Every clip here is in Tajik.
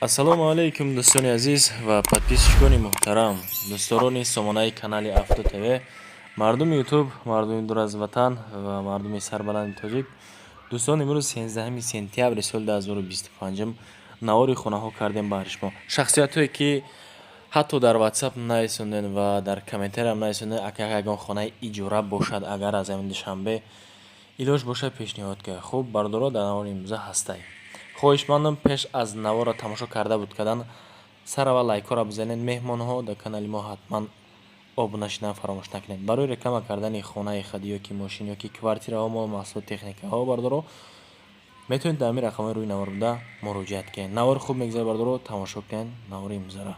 Ассалому алайкум, дӯстони азиз ва подписчикони муҳтарам, дӯстдорони сомонаи канали Авто ТВ, мардуми Ютуб, мардуми дур аз ватан ва мардуми сарбаланди тоҷик. Дӯстон, имрӯз 13 сентябри соли 2025 навори хонаҳо кардем баҳри шумо. Шахсиятҳое, ки ҳатто дар Ватсап нависонден ва дар комментариям нависонден: «Ака, ягон хонаи иҷора бошад, агар аз ҳамин Душанбе илоҷ бошад, пешниҳод кунед». Хуб, бародаро, дар навори имрӯза ҳастай. Хоҳишмандам, пеш аз наворро тамошо карда буд кардан, сараввал лайкҳоро бизанед. Меҳмонҳо дар канали мо ҳатман обуна шудан фаромӯш накунед. Барои реклама кардани хонаи худ ё ки мошин, ё ки квартираҳо, мол, маҳсулот, техникаҳо, бародаро, метавонед дар ҳамин рақамҳои рӯи навор буда муроҷиат кунед. Навор хуб мегузарад, бародаро, тамошо кунед навори имрӯзаро.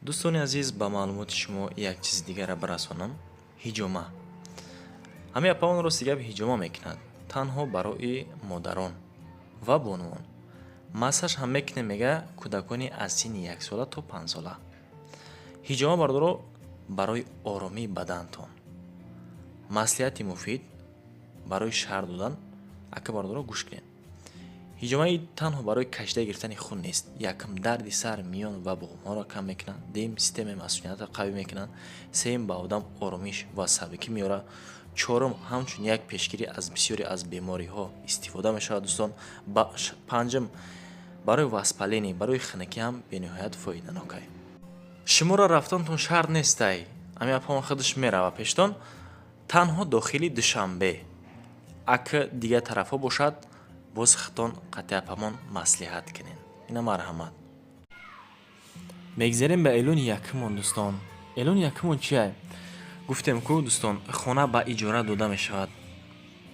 Дӯстони азиз, ба маълумоти шумо як чизи дигарро бирасонам. Ҳиҷома, ҳамин апаон, рости гап, ҳиҷома мекунад танҳо барои модарон ва бонувон. Массаж ҳам мекунем, мега, кӯдакони аз синни 1 сола то 5 сола. Ҳиҷома, бародаро, барои оромии бадантон маслиҳати муфид барои шарҳ додан. Ака, бародаро, гӯш кунед. Ҳиҷомаи танҳо барои кашида гирифтани хун нест. Якум, дарди сар, миён ва буғумҳоро кам мекунад. Дуюм, системаи масуниятро қавӣ мекунад. Сеюм, ба одам оромиш ва сабукӣ меорад. Чорум, ҳамчун як пешгирӣ аз бисёре аз бемориҳо истифода мешавад, дӯстон. Панҷум, барои воспаление, барои хунукӣ ҳам бениҳоят фоиданокай. Шуморо рафтантон шарт нестай, ҳамин апамон худаш мерава пештон. Танҳо дохили Душанбе. Ака дигар тарафҳо бошад, боз худтон қатъи апамон маслиҳат кунед. Ина, марҳамат. Мегзарем ба эълони якумон, дӯстон. Эълони якумон чия? Гуфтем ку, дӯстон, хона ба иҷора дода мешавад.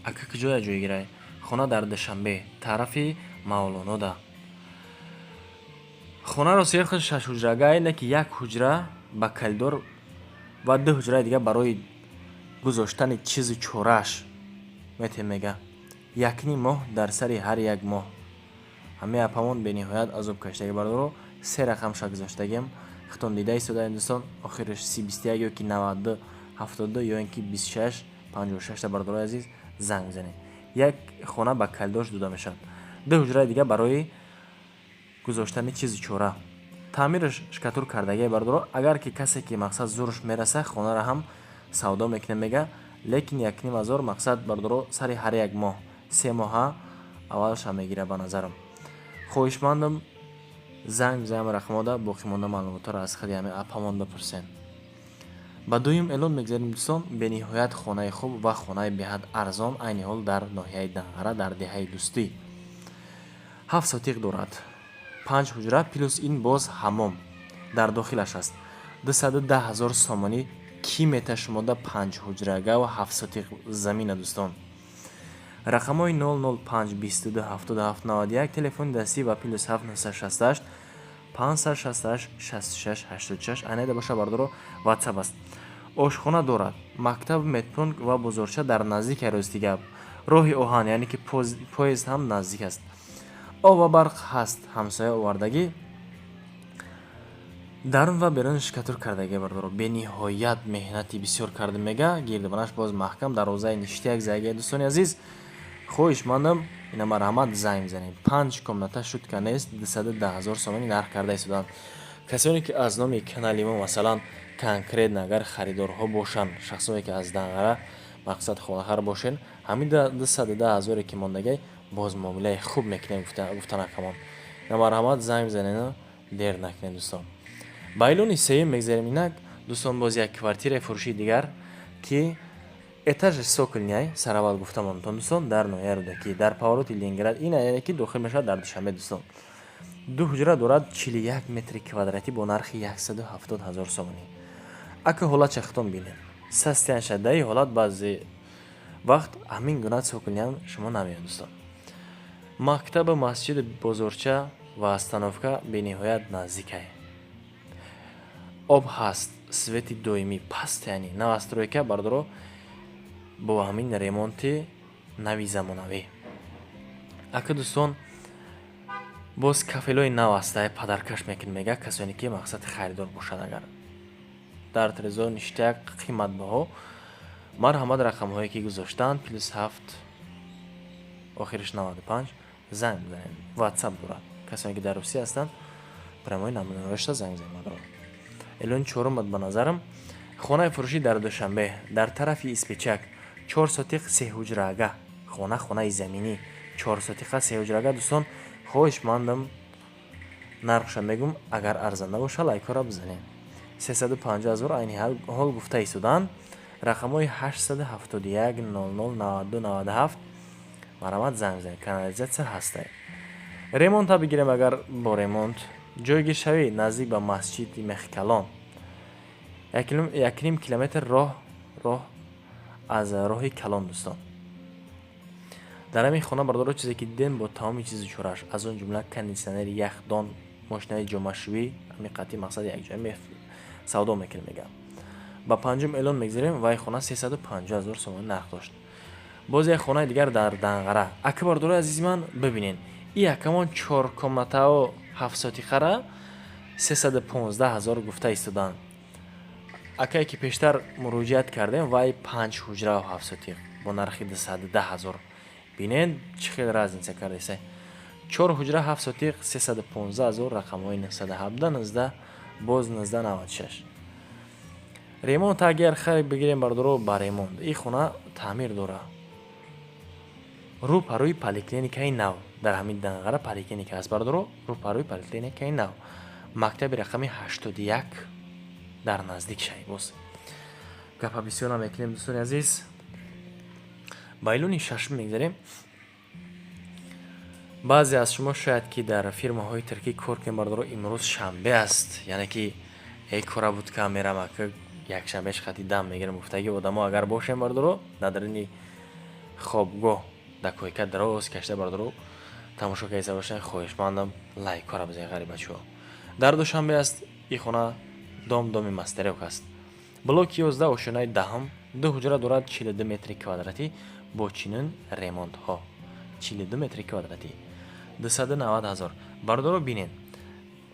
Ака, куҷоя ҷойгирай хона? Дар Душанбе, тарафи Мавлонода. Хонаро сех шаш ҳуҷрага, не ки як ҳуҷра ба коридор ва ду ҳуҷраи дигар барои гузоштани чизу чорааш метем, мега. Якним моҳ дар сари ҳар як моҳ. Ҳамаи апамон бениҳоят азоб кашидаги, бародаро. Се рақамша гузоштагиам, худтон дида истодаем, дӯстон. Охираш 30 21 ё ки 92 72 ё ин ки 26 56-та, бародарои азиз, занг бизанед. Як хона ба коридорш дода мешавад, ду ҳуҷраи дигар барои гузоштани чизу чора. Таъмираш штукатур кардагие, бародаро. Агар ки касе ки, мақсад, зӯраш мераса, хонаро ҳам савдо мекунем, мега. Лекин 1,5 ҳазор, мақсад, бародаро, сари ҳар як моҳ, 3 моҳа аввалаша мегирад, ба назарам. Хоҳишмандам, занг бизанем рақамода, боқимонда маълумотҳоро аз худи ҳамин апамон бипурсем. Ба дуюм эълон мегзарем, дӯстон. Бениҳоят хонаи хуб ва хонаи беҳад арзон айни ҳол дар ноҳияи Данғара, дар деҳаи Дӯстӣ. 7 сотиқ дорад, панҷ ҳуҷра, плюс ин боз ҳаммом дар дохилаш аст. 210 000 сомонӣ кӣ мета шумода панҷ ҳуҷрага ва 7 сотиқ замина, дӯстон? Рақамҳои 005 22 77 91 телефони дастӣ ва +7 968 568 66 86 айнайда боша, бародаро, Ватсап аст. Ошхона дорад, мактаб, медпункт ва бозорча дар наздик. Рости гап, роҳи оҳан, яъне ки поезд ҳам наздик аст. Об ва барқ ҳаст, ҳамсоя овардагӣ. Дарун ва берун штукатур кардагӣ, бародаро. Бениҳоят меҳнати бисёр карда, мега. Гирдибанаш боз маҳкам, дарвозаи ништяк заги. Дӯстони азиз, хоҳишмандам, ина, марҳамат, занг бизанед. Панҷ комната, шутка нест, 210 000 сомонӣ нарх карда истоданд. Касоне ки аз номи канали мо, масалан, конкретно агар харидорҳо бошанд, шахсое ки аз Данғара, мақсад, хонахар бошед, ҳамин 210 ҳазоре ки мондагай, боз муомилаи хуб мекунем, гуфтан акамон. На, марҳамат, занг бизанеду дер накунед, дӯстон. Ба эълони сеюм мегзарем. Инак, дӯстон, боз як квартираи фурӯшии дигар, ки этажаш цокольный. Сараввал гуфтамонтон, дӯстон, дар ноҳияи Рӯдакӣ, дар повороти Ленинград, ин яъне ки дохил мешавад дар Душанбе, дӯстон. Ду ҳуҷра дорад, 41 метри квадратӣ, бо нархи 170 000 сомонӣ. Ака, ҳолатша худтон бинед, состоянияша. Дар ин ҳолат баъзе вақт ҳамин гуна цокольныйам шумо намеёд, дӯстон. Мактаба, масҷиду бозорча ва остановка бениҳоят наздикай. Об ҳаст, свети доимӣ, постоянный. Новостройка, бародаро, бо ҳамин ремонти нави замонавӣ. Ака, дӯстон, боз кафелҳои нав ҳастай, подаркаш мекунем, мега, касоне ки, мақсад, харидор бошад. Агар дар трезор ништяк, қиматбаҳо, марҳамат, рақамҳое ки гузоштаанд, +7, охириш 95, занг бизанед. Ватсап дорад. Касоне ки аз Душанбе ҳастанд, Касоне ки дар Русия ҳастанд, прямой номерашта занг занед, бародаро. Эълони чорум буд ба назарам. Хонаи фурӯшӣ дар Душанбе, дар тарафи Испичак, 4 сотиқ, сеҳуҷрага хона, хонаи заминӣ, 4 сотиқа, сеҳуҷрага. Дӯстон, хоҳишмандам, нархша мегум, агар арзанда боша, лайкҳоро бизанед. 350 000 айни ҳол гуфта истодаанд. Рақамҳои 871 00 92 97, марҳамат, занг бизанед. Канализатсия ҳастай. Ремонта бигирем агар, бо ремонт. Ҷойгиршавӣ наздик ба масҷиди Мехкалон, 1,5 километр роҳ аз роҳи калон. Дӯстон, дар ҳамин хона, бародаро, чизе ки дидем, бо тамоми чизу чорааш, аз он ҷумла кондитсионери, яхдон, мошинаи ҷомашӯӣ, ҳамин қатъи мақсад якҷоя савдо мекунем, мегӯям. Ба панҷум эълон мегзарем. Вай хона 350 000 сомонӣ нарх дошт. Боз як хонаи дигар дар Данғара. Ака, бародарои азизи ман, бибинед, и якамон чоркомнатао, ҳафтсотиқара 315 000 гуфта истодаанд. Акае ки пештар муроҷиат кардем, вай панҷ ҳуҷрао, ҳафтсотиқ бо нархи 210 000. Бинед, чӣ хел разница кардеса. Чор ҳуҷра, 7 сотиқ, 315 000, рақамҳои 917 19, боз 19 96. Ремонт агар харид бигирем, бародаро, ба ремонт ин хона таъмир дорад. Рӯ па рӯи поликлиникаи нав, дар ҳамин Данғара поликлиника аст, бародаро, рӯ па рӯи поликлиникаи нав, мактаби рақами 81 дар наздик шай. Боз гапа бисёр намекунем, дӯстони азиз, ба эълони шашум мегзарем. Баъзе аз шумо шояд ки дар фирмаҳои туркӣ кор кунем, бародаро. Имрӯз шанбе аст, яъне ки эй, кора буд, ка мерам, ака, якшанбеш хати дам мегирам гуфтаги одамо агар бошем, бародаро, дар даруни хобгоҳ, дар койка дароз кашида, бародаро, тамошо кардиста бошед, хоҳишмандам, лайкҳоро бизанед, ғарибачиҳо. Дар Душанбе аст и хона, дом, доми мастерок аст. Блоки 11, ошёнаи даҳум, ду ҳуҷра дорад, 42 метри квадратӣ, бо чунин ремонтҳо, 42 метри квадратӣ, 290 000. Бародаро, бинед,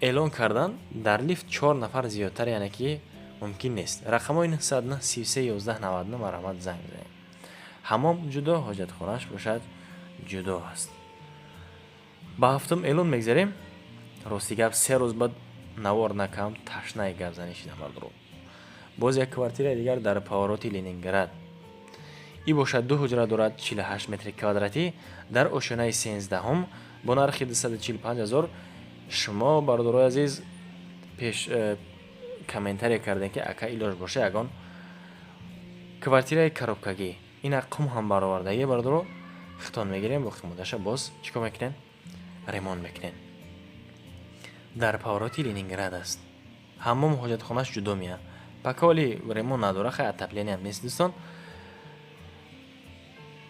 эълон кардан, дар лифт чор нафар зиёдтар, яъне ки мумкин нест. Рақамҳои 909 33 11 99, марҳамат, занг бизанед. Ҳаммом ҷудо, ҳоҷатхонааш бошад, ҷудо аст. Ба ҳафтум эълон мегзарем. Рости гап, 3 рӯз баъд навор накам, ташнаи гапзанӣ шидам, бародаро. Боз як квартираи дигар дар повороти Ленинград. И бошад ду ҳуҷра дорад, 48 метри квадратӣ, дар ошёнаи 13-ҳум, бо нархи 245 000. Шумо, бародарои азиз, пеш комментария кардем, ки ака, илоҷ боша, ягон квартираи коробкагӣ. Ина қум ҳам баровардагӣ, бародаро, хитон мегирем, боқимондаша боз чӣ кор мекунем? Ремонт мекунем. Дар повороти Ленинград аст. Ҳаммом, ҳоҷатхонааш ҷудо меяд. Пока оли ремонт надора, хай, отоплениям нест, дӯстон.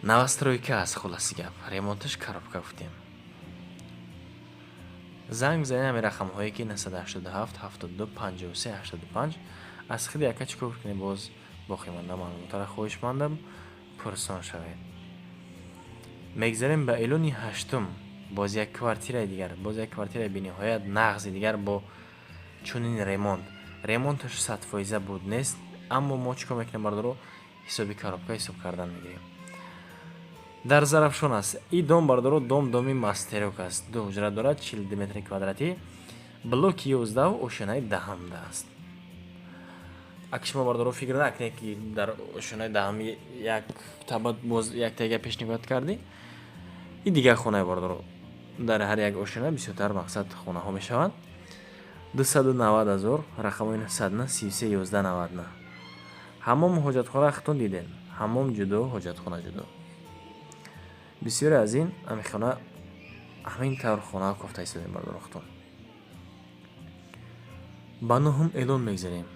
Новостройка аст. Хулоси гап, ремонташ коробка гуфтем. Занг бизанед ҳамин рақамҳое ки 987 72 53 85. Аз худи ака чӣ кор кунед, боз боқимонда маълумотро хоҳишмандам, пурсон шавед. Мегзарем ба эълони ҳаштум. Боз як квартираи дигар, боз як квартираи бениҳоят нағзи дигар бо чунин ремонт. Ремонташ 100% буд нест, аммо мо чӣ кор мекунем, бародаро? Ҳисоби коробка ҳисоб кардан мегирем. Дар Зарафшон аст и дом, бародаро. Дом, доми мастерок аст, ду ҳуҷра дорад, 42 метри квадратӣ, блоки 11, ошёнаи даҳамда аст. Ака, шумо, бародаро, фикр накунед, ки дар ошёнаи даҳам як табат боз яктага пешниҳод кардӣ. И дигар хонаи, бародаро, дар ҳар як ошёна бисёртар мақсад хонаҳо мешаванд. 290 000, рақамҳои 909 33 11 99. Ҳаммому ҳоҷатхона хитон дидем, ҳаммом ҷудо, ҳоҷатхона ҷудо. Бисёре аз ин ҳамин хона, ҳамин тавр хонаҳо кофта истодем, бародаро, хитон. Ба нуҳум эълон мегзарем.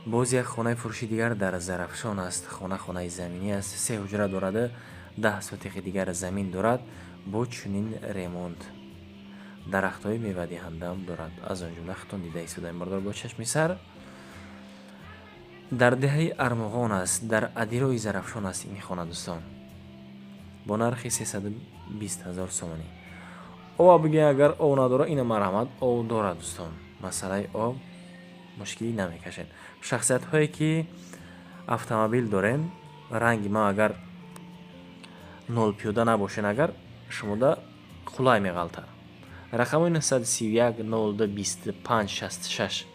Боз як хонаи фурӯши дигар дар Зарафшон аст. Хона, хонаи заминӣ аст, се ҳуҷра дорад, 10 сотиқи дигар замин дорад, бо чунин ремонт, дарахтҳои мевадиҳандаам дорад, аз он ҷумла хитон дида истодаем, бародаро, бо чашми сар. Дар деҳаи Армуғон аст, дар адирои Зарафшон аст ин хона, дӯстон, бо нархи 320 000 сомонӣ. Ова бигӯем, агар об надорад, ина, марҳамат, об дорад, дӯстон, масъалаи об мушкилӣ намекашед. Шахсиятҳое ки автомобил дорем, ранги ман агар нолпиёда набошен, агар шумода қулай меғалтад. Рақамҳои 931 02 25 66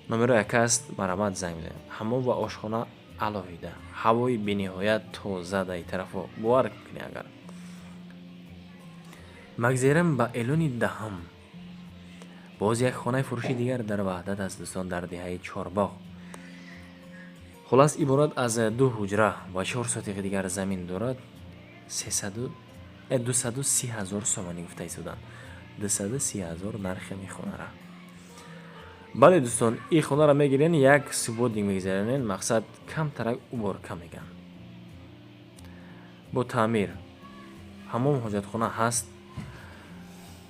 номеро як аст, марҳамат, занг бизанед. Ҳаммом ва ошхона алоҳида, ҳавои бениҳоят тоза дар ин тарафҳо, бовар кунед. Агар мегзарем ба эълони даҳум, боз як хонаи фурӯши дигар дар Ваҳдат аст, дӯстон, дар деҳаи Чорбоғ. Хулас, иборат аз ду ҳуҷра ва 4 сотиқи дигар замин дорад. 230 000 сомонӣ гуфта истоданд, 230 000 нархи ҳамин хонара. Бале, дӯстон, ин хонаро мегирен, як субботник мегзаронен, мақсад, камтарак уборка меган, бо таъмир, ҳаммом, ҳоҷатхона ҳаст,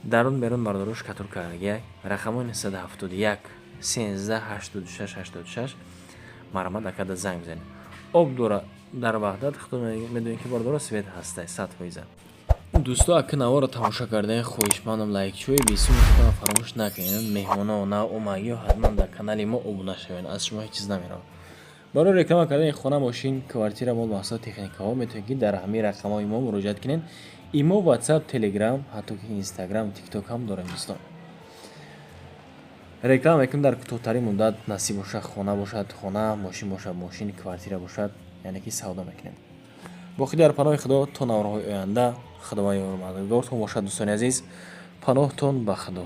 дарун берун бардору штукатурка кардагиак. Рақамҳои 971 13 86 86, марҳамат, акада занг бизанед. Об дора дар Ваҳдат, худо медонед, ки бардора свет ҳастай 100%. Дӯсто, ака наворро тамошо кардаен, хоҳишмандам, лайкчӯи бисуми худро фаромӯш накунед. Меҳмоно, нав омагиё ҳатман дар канали мо обуна шавед, аз шумо ҳеҷ чиз намеравад. Барои реклама кардани хона, мошин, квартира, мол, маҳсулот, техникаҳо метавонед, ки дар ҳамаи рақамҳои мо муроҷиат кунед. Имо, Ватсап, Телеграм, ҳатто ки Инстаграм, Тикток ҳам дорем, дӯстон. Реклама мекунем дар кӯтоҳтарин муддат. Насиб бошад, хона бошад хона, мошин бошад мошин, квартира бошад, яъне ки савдо мекунем. Боқӣ дар паноҳи Худо то наворҳои оянда. Худованд ёрмададгортон бошад, дӯстони азиз. Паноҳтон ба Худо.